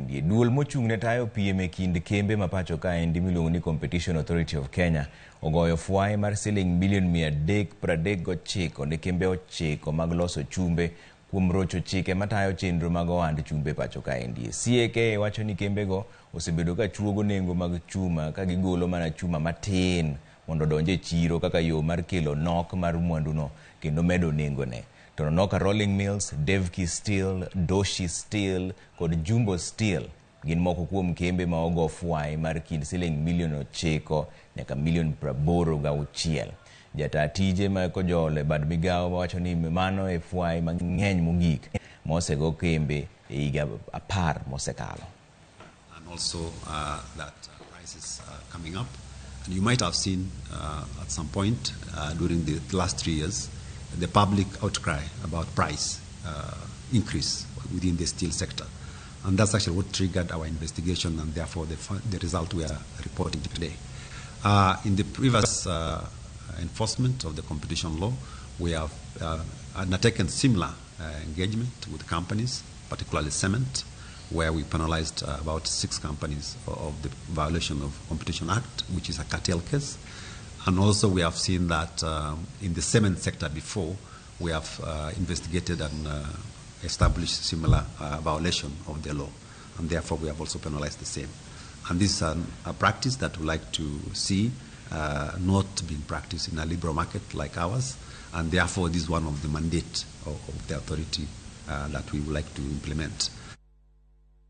kaendi. Duol mochung' ne tayo piem e kind kembe ma pacho kaendi miluongo ni Competition Authority of Kenya ogoyo fwai mar siling milion 339 ne kembe 9 mag loso chumbe kuom rocho chike matayo chenro mag ohand chumbe pacho kaendi. CAK wacho ni kembego osebedo ka chuogo nengo mag chuma ka gigolo mana chuma matin mondo odonj e chiro kaka yo mar kelo nok mar mwanduno kendo medo nengone. Tononoka Rolling Mills, Devki Steel, Doshi Steel kod Jumbo Steel gin moko kuom kembe ma ogo fwai mar kind siling milion 9 nyaka milion 86. Jataa tije ma Kojolo e bad migawo wacho ni mano e fwai mang'eny mogik mosego kembe e higa 10 mosekalo. And also that prices are coming up. And you might have seen at some point during the last 3 years the public outcry about price increase within the steel sector. And that's actually what triggered our investigation and therefore the result we are reporting today. In the previous enforcement of the competition law, we have undertaken similar engagement with companies, particularly cement, where we penalized about 6 companies of the violation of Competition Act, which is a cartel case. And also we have seen that in the cement sector before, we have investigated and established similar violation of the law. And therefore we have also penalized the same. And this is a practice that we like to see not being practiced in a liberal market like ours. And therefore this is one of the mandate of the authority that we would like to implement.